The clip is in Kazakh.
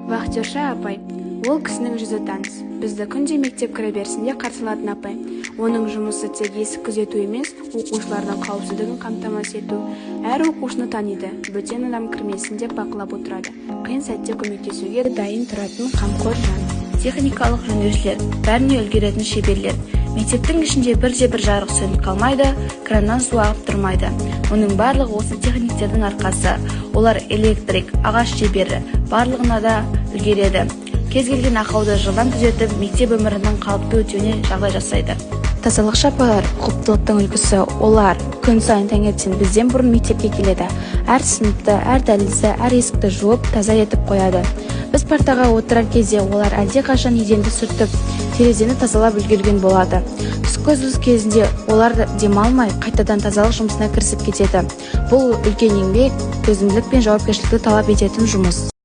Вахтерша апай. Ол кісінің жүзі таныс. Бізді күнде мектеп кіреберісінде қарсы алатын апай. Оның жұмысы тек есік күзету емес, оқушылардың қауіпсіздігін қамтамасыз ету. Әр оқушыны таниды, бөтен адам кірмесін деп бақылап отырады. Қиын сәтте көмектесуге дайын тұратын қамқор жан. Техникалық жөндеушілер – бәріне үлгеретін шеберлер. Мектептің ішінде бірде-бір жарық сөніп қалмайды, краннан су ағып тұрмайды. Мұның барлығы осы техниктердің арқасы. Олар электрик, ағаш шебері, барлығына да үлгереді. Кез келген ақауды жылдам түзетіп, мектеп өмірінің қалыпты өтуіне жағдай жасайды. Тазалықшы апайлар – ұқыптылықтың үлгісі. Олар күн сайын таңертең бізден бұрын мектепке келеді. Әр сыныпты, әр дәлізді, әр есікті жуып, таза етіп қояды. Біз партаға отырар кезде олар әлдеқашан еденді сүртіп, терезені тазалап үлгерген болады. Түскі үзіліс кезінде олар демалмай, қайтадан тазалық жұмысына кірісіп кетеді. Бұл үлкен еңбек, төзімділік пен жауапкершілікті талап ететін жұмыс.